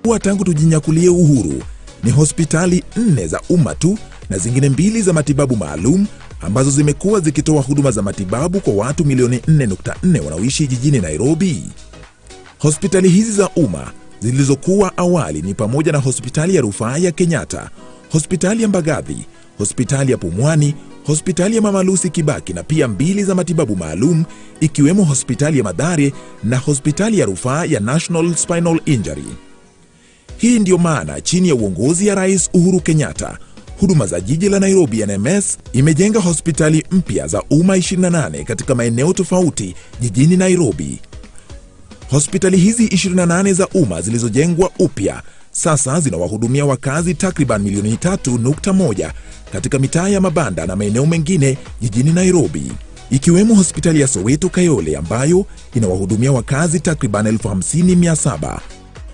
Kuwa tangu tujinyakulie uhuru ni hospitali nne za umma tu na zingine mbili za matibabu maalum ambazo zimekuwa zikitoa huduma za matibabu kwa watu milioni 4.4 wanaoishi jijini Nairobi. Hospitali hizi za umma zilizokuwa awali ni pamoja na hospitali ya rufaa ya Kenyatta, hospitali ya Mbagathi, hospitali ya Pumwani, hospitali ya Mama Lucy Kibaki na pia mbili za matibabu maalum ikiwemo hospitali ya Mathare na hospitali ya rufaa ya National Spinal Injury. Hii ndiyo maana chini ya uongozi ya Rais Uhuru Kenyatta, huduma za jiji la Nairobi NMS imejenga hospitali mpya za umma 28 katika maeneo tofauti jijini Nairobi. Hospitali hizi 28 za umma zilizojengwa upya sasa zinawahudumia wakazi takriban milioni 3.1 katika mitaa ya mabanda na maeneo mengine jijini Nairobi, ikiwemo hospitali ya Soweto Kayole ambayo inawahudumia wakazi takriban 50,700,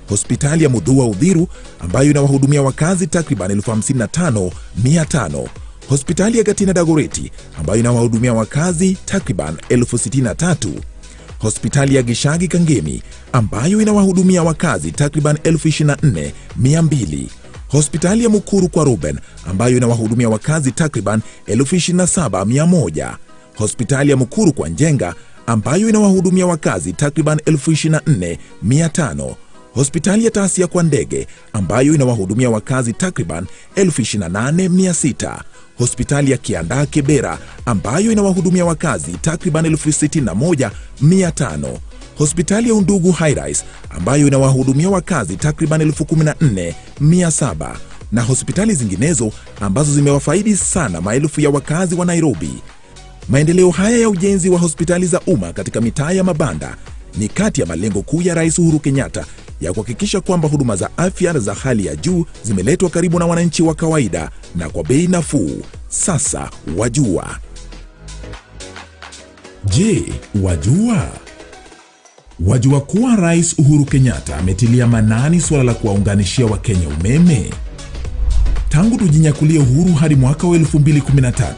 hospitali ya Mudhua Udhiru ambayo inawahudumia wakazi takriban 55,500, hospitali ya Gatina Dagoreti ambayo inawahudumia wakazi takriban 63,000 hospitali ya Gishagi Kangemi ambayo inawahudumia wakazi takriban 24,200, hospitali ya Mukuru kwa Ruben ambayo inawahudumia wakazi takriban 27,100, hospitali ya Mukuru kwa Njenga ambayo inawahudumia wakazi takriban 24,500, hospitali ya Tasia kwa Ndege ambayo inawahudumia wakazi takriban 28,600, hospitali ya Kiandaa Kibera ambayo inawahudumia wakazi takriban 61,500, hospitali ya Undugu Highrise ambayo inawahudumia wakazi takriban 14,700 na hospitali zinginezo ambazo zimewafaidi sana maelfu ya wakazi wa Nairobi. Maendeleo haya ya ujenzi wa hospitali za umma katika mitaa ya mabanda ni kati ya malengo kuu ya Rais Uhuru Kenyatta ya kuhakikisha kwamba huduma za afya za hali ya juu zimeletwa karibu na wananchi wa kawaida na kwa bei nafuu. Sasa wajua. Je, wajua? Wajua kuwa Rais Uhuru Kenyatta ametilia manani suala la kuwaunganishia Wakenya umeme? Tangu tujinyakulie uhuru hadi mwaka wa 2013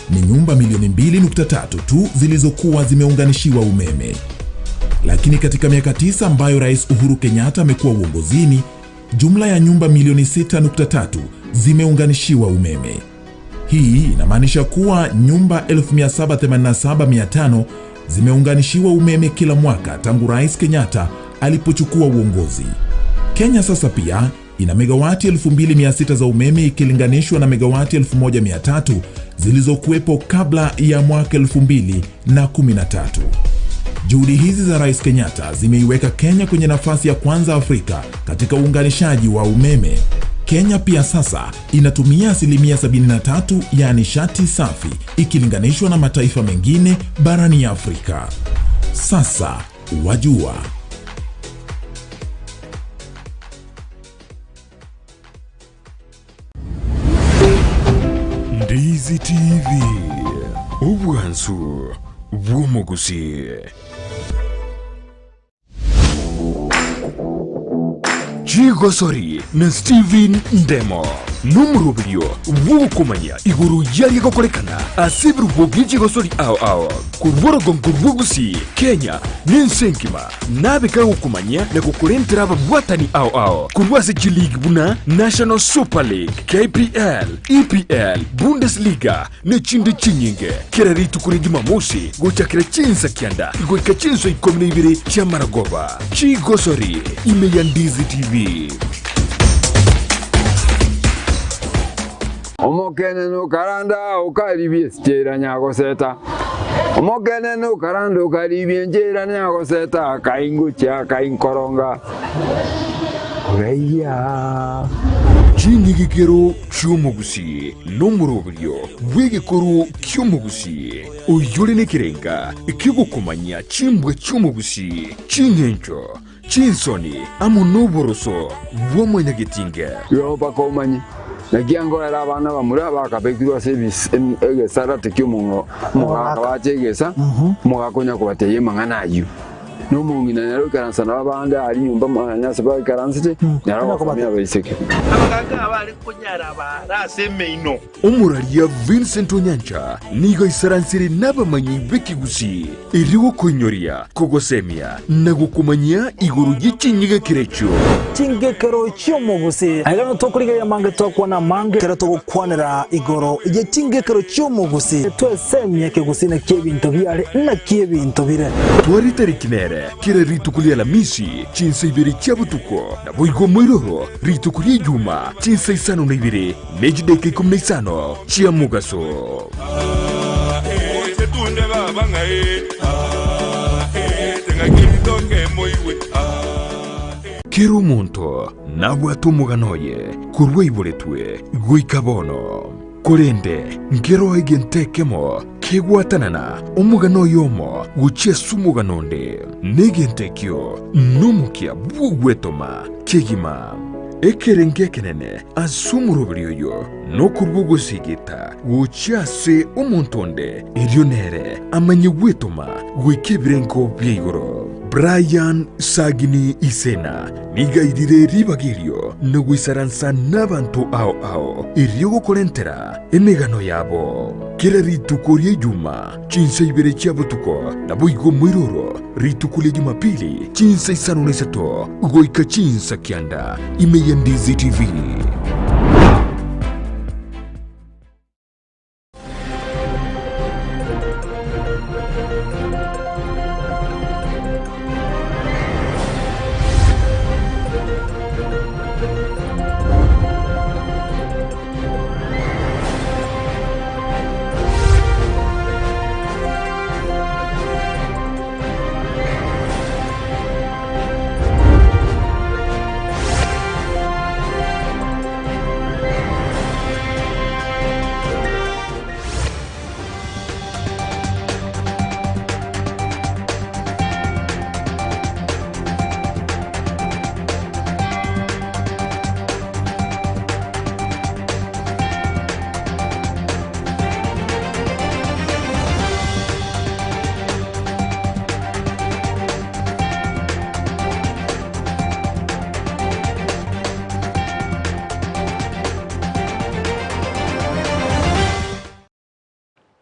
ni nyumba milioni 2.3 tu zilizokuwa zimeunganishiwa umeme. Lakini katika miaka tisa ambayo Rais Uhuru Kenyatta amekuwa uongozini, jumla ya nyumba milioni 6.3 zimeunganishiwa umeme. Hii inamaanisha kuwa nyumba 1787,500 zimeunganishiwa umeme kila mwaka tangu Rais Kenyatta alipochukua uongozi. Kenya sasa pia ina megawati 2600 za umeme ikilinganishwa na megawati 1300 zilizokuwepo kabla ya mwaka 2013. Juhudi hizi za Rais Kenyatta zimeiweka Kenya kwenye nafasi ya kwanza Afrika katika uunganishaji wa umeme. Kenya pia sasa inatumia asilimia 73 ya nishati safi ikilinganishwa na mataifa mengine barani Afrika. Sasa wajua. Ndizi TV, obwansu bw'omogusii. Chigosori na Steven Ndemo nomoroberio bw'ogokomanya igoro yaria gokorekana ase ebirubo bie chigosori ao ao korwa orogongo rw'ogusii Kenya na ense engima nabe kagokomanyia na gokorentera ababwatani ao ao korwa ase chiligi buna National Super League, KPL, EPL, Bundesliga na echinde chinyinge kera rituko ria Jumamosi gochakera chinsa kianda goika chinsa ikomi na ibere chiamaragoba. Chigosori ime ya Ndizi TV. Omokenene okaranda okaribia esichera nyagoseta, Omokenene okaranda okaribia enchera nyagoseta, Akaingochia akainkoronga oraiya. Ching'igikero chi'omogusii nomoroberio bw'egekoro ki'omogusii, oyore nekerenga ki'ogokomanyia chimbwa chi'omogusii, ching'encho, chinsoni, amo noboroso bwa mwanyagetinge. Igo mpaka omanye, naki ankorera abana bamura bakabekirwe ase ebis- em- egesarate ki'omong'o omogaka bache egesa, omogaka onya kobatebia amang'ana ayio. Na omong'ina nere oikaransa nabo abande aria nyomba mwane ase baikaransete, nere ogokomia abaiseke. Abagaaka abare konyara baare ase emeino. Omoraria Vincent Onyancha nigo aisaransire nabamanyi b'ekegusii erio gokoinyoria, kogosemia na gokomanyia igoro ye chinyigekero echio. Chingekero chi'omogusi. Aiga nigo tokorigereria amange twakwana amange ekero togokwanera igoro ye chingekero chi'omogusi. Twesemie ekegusii naki ebinto biare naki ebinto bire. Tware tariki nere kera rituko ria Alamisi chinsa ibere chia botuko, naboigo moiroro rituko ria Ijuma chinsa isano na ibere ne chidaeka ikomi na isano chia mogaso. Kera omonto nabwate omogano oye korwa aiboretwe goika bono. Korende nkeroo egento ekemo kegwatanana omogano oyomo gochia ase omogano onde, na egento ekio nomokia bw'ogwetoma kegima. Ekerengo ekenene ase omoroberi oyo nokorua ogosigita gochia ase omonto onde, erio nere amanye gwetoma goika ebirengo bia igoro. Brian Sagini Isena nigo airire ribaga erio na goisaransa nabanto ao ao erio gokorentera emegano yabo. Kera rituko ria Ijuma chinsa ibere chia botuko, naboigo moiroro rituko ria Jumapili chinsa isano na isato goika chinsa kianda ime ya Ndizi TV.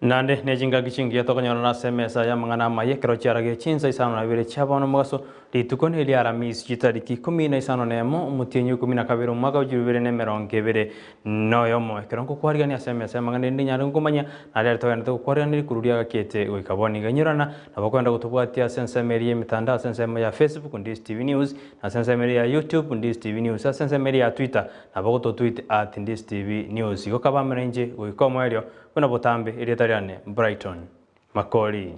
Naende ne chingaki chingiya tokonyorana ase emesa y'amang'ana amaya ekero chiaragire chinsa isano na ibere chia bono omogaso, rituko neria Aramisi chitariki ikomi na isano nemo, omotienyi o ikomi na kabere omwaka o chilifu ibere na emerongo ebere noyomo. Ekero nkokwarigania ase emesa y'amang'ana erinde nyare gokomanya, nario aria togenderete gokwarigania rikuru riagakiete goika bono iga. Inyorana, nabo okogenda gotobwatia ase ensemo eria y'emetandao ase ensemo ya Facebook, Ndisi TV News, na ase ensemo eria ya YouTube, Ndisi TV News, ase ensemo eria ya Twitter, nabo ogototweet at Ndisi TV News. Igo kaba amo nainche goika omoerio buna botambe, erieta riane Brighton Makori.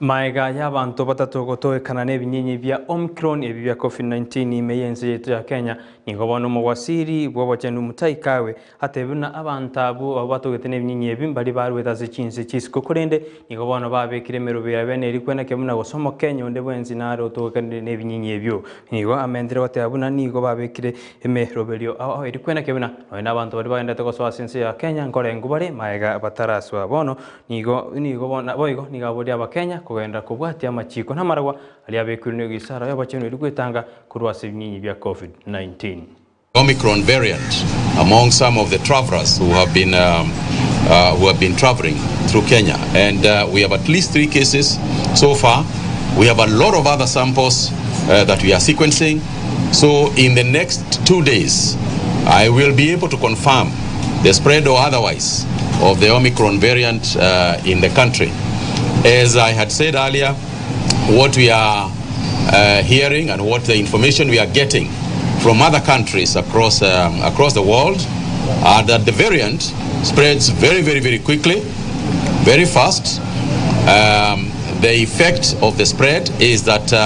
Maega y'abanto batato gotoekana nebinyinyi bia Omicron ebi bia Covid-19 ime y'ense yaito ya Kenya, nigo bono omowasiri bw'obochenu Mutahi Kagwe atebire buna abanto abwo abwo batogete nebinyinyi ebi mbari baruete ase chinse chisiko korende nigo bono babekire emerobio yabe neri kweneke buna gose omokenya onde bwensi nare otogekanire nebinyinyi ebio. Nigo amentire goteba buna nigo babekire emeroberio ao ao eri kweneke buna nonya nabanto baria bagenderete gosoa ase ense ya Kenya nkorengwa bare maega batarasoa bono Nigo, nigo bo, naboigo nigo aboria Abakenya kogenda kobwatia amachiiko na amaragwa aria abekirwe n'egisara y'obochenu erio gwetanga korwa ase ebinyinyi bia Covid-19. Omicron variant among some of the travelers who have been who have been traveling through Kenya and we have at least 3 cases so far. We have a lot of other samples that we are sequencing so in the next 2 days I will be able to confirm the spread or otherwise of the Omicron variant uh, in the country. As I had said earlier, what we are uh, hearing and what the information we are getting from other countries across, um, across the world are that the variant spreads very, very, very quickly, very fast. Um, the effect of the spread is that uh,